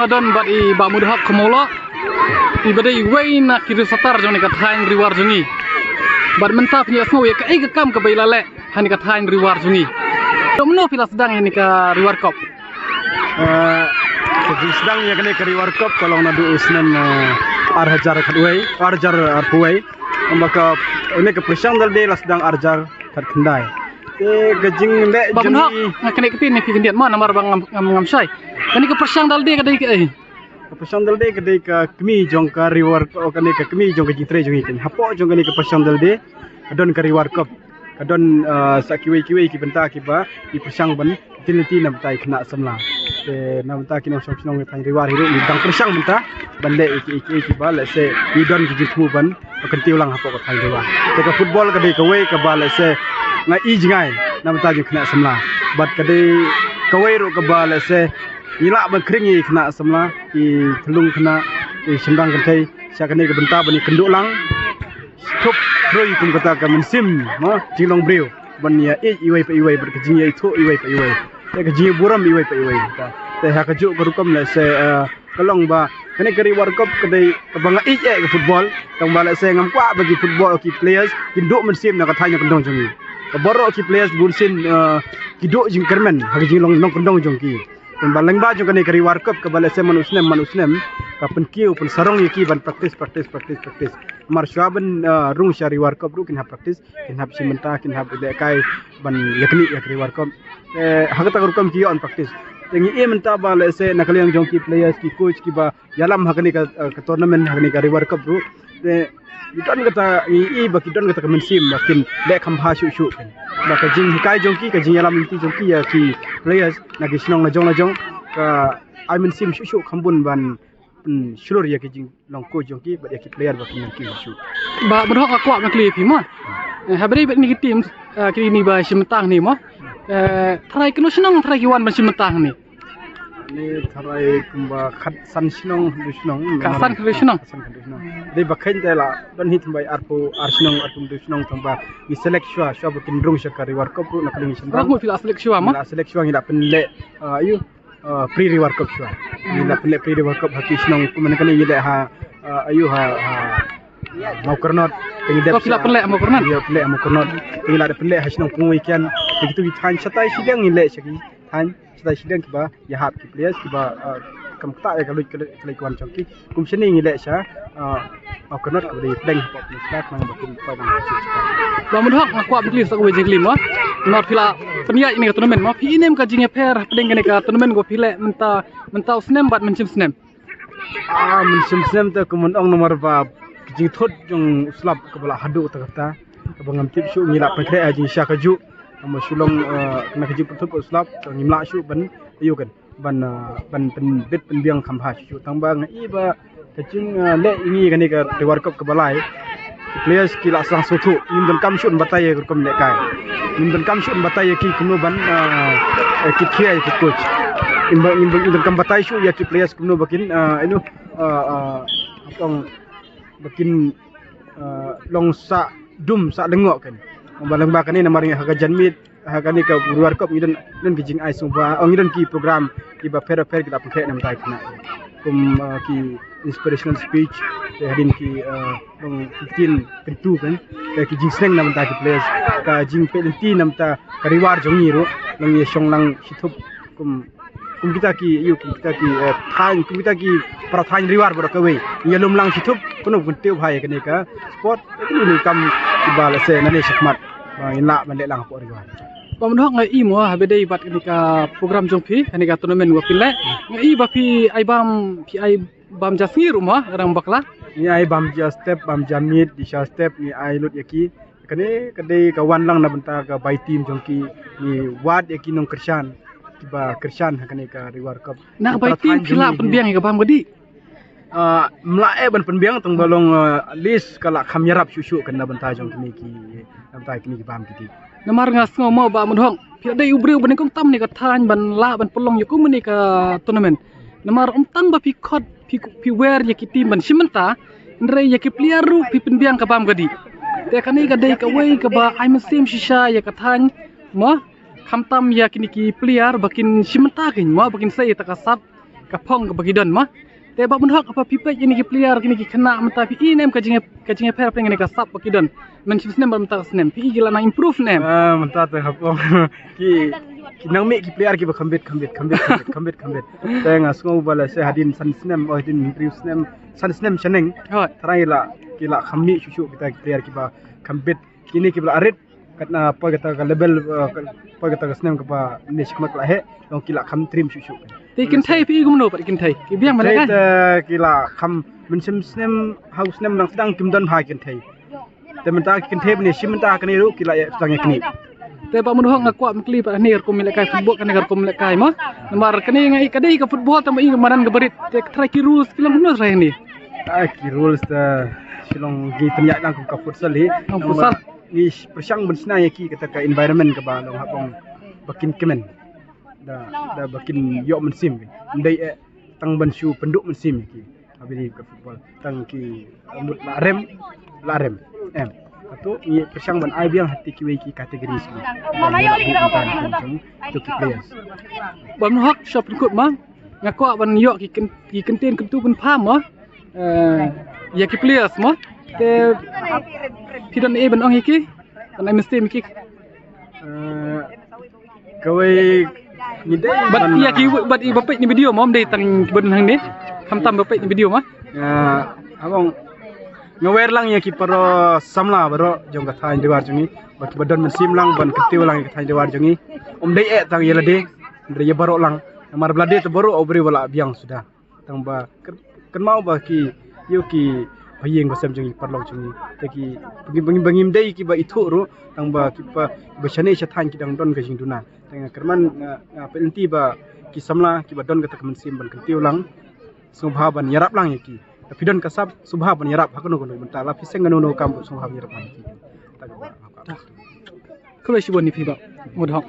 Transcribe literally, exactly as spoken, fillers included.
Don bad i Bah Mudhok Khmolo. I ba dei iwei na ki riewsatar jong kane ka thaiñ Ri War jong ngi. Bad mynta phin ïa sngew ïa kaei ka kam kaba i la leh ha kane ka thaiñ Ri War jong ngi. Kumno phi la sdang ïa kane ka Ri War Cup? Eh, ka jingsdang ïa kane ka Ri War Cup ka long naduh u snem, eh, ar hajar khatwei, ar hajar arphew wei. Kumba ka, kane ka pyrshang da lade la sdang ar hajar khatkhyndai. Te ka jingleh Bah jong Mudhok, ngi nga kane ka tin ne phi khyndiat ma namar ba ngam, ngam, ngam shai. Kane ka pyrshang da lade ka dei kaei? Ka pyrshang da lade ka dei ka kmie jong ka Ri War, oh, kane ka kmie jong ka jingtrei jong ngi kane. Hapoh jong kane ka pyrshang da lade ka don ka Ri War Cup. Ka don, ah, sa kiwei kiwei ki bynta kiba i pyrshang ban ïaid lynti na bynta i khynnah samla. Te na bynta ki nongshong shnong thaiñ Ri War hi ruh ngi dang pyrshang mynta ban leh ïa ki, ïa ki, ïa kiba lehse i don ki jingthmu ban kyntiew lang hapoh ka thaiñ Ri War. Te ka football ka dei kawei kaba lehse nga i jngai na bynta jong khynnah samla. Bad ka dei kawei ruh kaba lehse ngi lah ban khring ïa i khynnah samla, i khyllung khynnah, i shynrang kynthei sha kane ka bynta ban ïakynduh lang. Thup throi kum kata ka mynsiem, mo, jinglong briew ban ïa ïeit iwei pa iwei bad ka jingïaithuh iwei pa iwei. Te ka jingïaburom iwei pa iwei. Te ha kajuh ka rukom lehse, eh, ka long ba kane ka Ri War Cup ka dei kaba nga ïeit eh ka football. Tang ba lehse ngam kwah ba ki football ki players kin duh mynsiem na ka thaiñ na kyndong jong ngi. Ka baroh ki players bun sien, eh, ki duh jingkyrmen ha ka jinglong nongkyndong jong ki. Tang ba lyngba jong kane ka Ri War Cup kaba lehse man u snem man u snem ka pynkiew pynsarong ïa ki ban practice, practice, practice, practice. Mar shuwa ban, eh, rung sha Ri War Cup ruh kin hap practice, kin hap shim bynta, kin hap lehkai ban ïaknieh ïa ka Ri War Cup. Eh, ha kata ka rukom ki ïoh ban practice. Te ngi i mynta ba lehse na ka liang jong ki players, ki coach kiba ïalam ha kane ka, eh, ka tournament, ha kane ka Ri War Cup ruh. Te ngi don kata, ngi i ba ki don kata ka mynsiem ba kin leh kham bha shuh shuh kan. Ba ka jinghikai jong ki, ka jingïalam lynti jong ki ïa ki players na ki shnong la jong la jong ka ai mynsiem shuh shuh kham bun ban pynshlur ïa ki jinglong coach jong ki bad ïa ki player ba kin ïa ki shuh. Bah Mudhok, nga kwah ban kylli ïa phi mo. Eh, ha ba dei bad kine ki team, eh, kine ba shim bynta hangne mo. Eh, tharai kino shnong tharai ki wan ban shim bynta hangne? Ni tharai kumba khatsan shnong, hynriew shnong. Khatsan, hynriew shnong. Khatsan, hynriew shnong. Dei ba kheiñ te la don hi tang ba arphew ar shnong, arphew hynriew shnong tang ba ngi select shuwa, shuwa ba kin rung sha ka Ri War Cup ruh na ka liang ngi shynrang. Ngi la select shuwa mo? Ngi la select shuwa, ngi la pynleh, ah, aïu, ah, pre Ri War Cup shuwa. Ngi la pynleh pre Ri War Cup ha ki shnong kumne kane ngi leh ha, ah, aïu ha, ha Mawkyrnot. Te ngi dep, oh, phi la pynleh ha Mawkyrnot? Ngi la pynleh ha Mawkyrnot. Te ngi la dep pynleh ha shnong Pungwei Kian. Te kitu ki thaiñ shatai shiliang ngi leh sha ki thaiñ shatai shiliang kiba ïahap ki players kiba, ah, kam ktah ïa ka luit ka leit ka wan jong ki. Kum shane ngi leh sha, ah, Mawkyrnot kaba dei pdeng hapoh Pynshkar khnang ba kin poi nang sha. Bah Mudhok, nga kwah ban kylli sa kawei jingkylli mo. Namar phi la pynïaid ïa kane ka tournament mo. Phi i ne em ka jingïapher hapdeng kane ka tournament kaba phi leh mynta, mynta u snem bad mynshem snem? Ah, mynshem snem te kumno ong namar ba ka jingthut jong u slap kaba la haduh kata kata kaba ngam tip shuh, ngi la pynkhreh ha jingshisha kajuh. Namar shu long, eh, na ka jingpynthut u slap, ngim lah shuh ban, aïu kan, ban, eh, ban pynbit pynbiang kham bha shuh shuh. Tang ba nga i ba ka jing, eh, leh ïa ngi kane ka Ri War Cup kaba lai, ki players ki la sdang sngewthuh, ngim donkam shuh ban batai ïa ka rukom lehkai. Ngim donkam shuh ban batai ïa ki kumno ban, ah, eh, ki khia ïa ki coach. Ngim ba, ngim ba, ngim donkam batai shuh ïa ki players kumno ba kin, ah, ïa, ah, ah, ong ba kin, ah, long sah dum sah lyngngoh kan. Ba lyngba kane namar ngi ha ka janmiet ha kane ka Ri War Cup ngi don, don ki jingai sngewbha, oh, ngi don ki program kiba pher bapher ki la pynkhreh na bynta ki khynnah. Kum, uh, ki inspirational speech, te hadien ki, uh, long ki ktien kyntu kan, te ki jingsneng na bynta ki players, ka jingpeit lynti na bynta ka Ri War jong ngi ruh, long ïa shong lang shithup kum, kum kita ki, ïa kum kita ki, eh, thaiñ, kum kita ki para thaiñ Ri War baroh kawei. Ïa lum lang shithup, kumno ban kyntiew bha ïa kane ka sport, ïa kane ka kam kiba lehse nangne shakhmat ba ngin lah ban leh lang hapoh Ri War. Bah Mudhok, nga i mo, haba dei bad kane ka program jong phi, kane ka tournament ba phi leh, nga i ba phi ai bam, phi ai bam ja sngi ruh mo, ka dang bakla. Ngi ai bam ja step, bam ja miet, di sha step, ngi ai lut ïa ki. Kane ka dei ka wan lang na bynta ka bai team jong ki, ngi wad ïa ki nongkyrshan kiba kyrshan ha kane ka Ri War Cup. Na ka bai team phi lah pynbiang ïa ka bam ka dih? Ah, ym lah eh ban pynbiang tang ba long, ah, at least ka lah kham ïarap shuh shuh kan na bynta jong kine ki, na bynta kine ki bam ki dih. Namar nga sngew mo Bah Mudhok, phi dei u briew ba nyngkong tam ne ka thaiñ ban lah ban pynlong ïa kumne ka tournament. Namar ym tang ba phi khot, phi, phi wer ïa ki team ban shim bynta, hynrei ïa ki player ruh phi pynbiang ka bam ka dih. Te kane ka dei kawei kaba ai mynsiem shisha ïa ka thaiñ mo, khamtam ïa kine ki player ba kin shim bynta kin mo, ba kin sei ïa ta ka sap. ka phong kaba ki don mo. Te Bah Munhok, haba phi peit ïa kine ki player, kine ki khynnah mynta, phi i ne em ka jingïa, ka jingïapher pyrshah ïa kane ka sap ba ki don mynta snem bad mynta ka snem, phi i ki la nang improve ne em? Ah, mynta te hap ong ki, ki nang mih ki player kiba kham bit, kham bit, kham bit, kham bit, kham bit, kham bit. Te nga sngew ba lehse hadien san snem, oh, hadien hynriew snem, san snem shaneng. Hooid. Tharai la, ki la kham mih shuh shuh kita ki player kiba kham bit. Kine kiba la rit, katba poi kata ka level, eh, ka, poi kata ka snem kaba ne shikmat la heh, long ki la kham trim shuh shuh. Te kynthei phi i kumno pat kynthei? Ki biang bha lehkai? Te ki la kham mynshem snem, ha u snem dang sdang kim don bha kynthei. Te mynta ki kynthei ba ne shim mynta kane ruh ki la ïa sdang ïa kine. Te Bah Munhok, nga kwah ban kylli pat, kane ka rukom lehkai football, kane ka rukom lehkai mo. Namar kane nga i ka dei ka football tang ba i ka madan kaba rit. Te tharai ki rules ki long kumno tharai hangne? Ah, ki rules te ki long ki pynïaid lang kum ka futsal hi. Kum futsal. Ngi pyrshang ban shna ïa ki kata ka environment kaba long hap ong ba kin kmen. Da, da ba kin ïoh mynsiem. Ym dei eh tang ban shu pynduh mynsiem ïa ki. Haba ïa ka football tang ki mut la rem, la rem. Em. Hato ngi pyrshang ban ai biang ha kiti kiwei ki categories ki. Ban ïa la buh mynta ki players. Bah Munhok, sha pynkut mo. Nga kwah ban ïoh ki kyn-, ki kyntien kyntu kynpham mo. Eh, ïa ki players mo. Te phi don ei ban ong ïa ki? Ban ai mynsiem ïa ki? Eh, kawei ngi dei bad ban, ïa ki, bad i ba peit ïa kane ka video mo, ym dei tang ki ba don hangne. Khamtam ba peit ïa kane ka video mo. Eh, hap ong nga wer lang ïa ki para samla baroh jong ka thaiñ Dewar jong ngi. Bad ki ba don mynsiem lang ban kyntiew lang ïa ka thaiñ Dewar jong ngi. Ym dei eh tang ïa lade, hynrei ïa baroh lang. Namar ba lade te baroh u briew ba la biang suda. Tang ba kyn-, kynmaw ba ki, ïa ki ba ïing ba sem jong ngi, paralok jong ngi. Te ki ba ngi, ba ngi, ba ngim dei kiba ithuh ruh, tang ba ki ba, ba shane sha thaiñ ki dang don ka jingduna. Te nga kyrmen, nga, nga appeal lynti ba ki samla kiba don kata ka mynsiem ban kyntiew lang, sngewbha ban ïarap lang ïa ki. Lada phi don ka sap, sngewbha ban ïarap ha kano kano ka bynta, la phi seng kano kano ka kam, sngewbha ban ïarap lang ïa ki. Khublei shibun ïa phi Bah Munhok.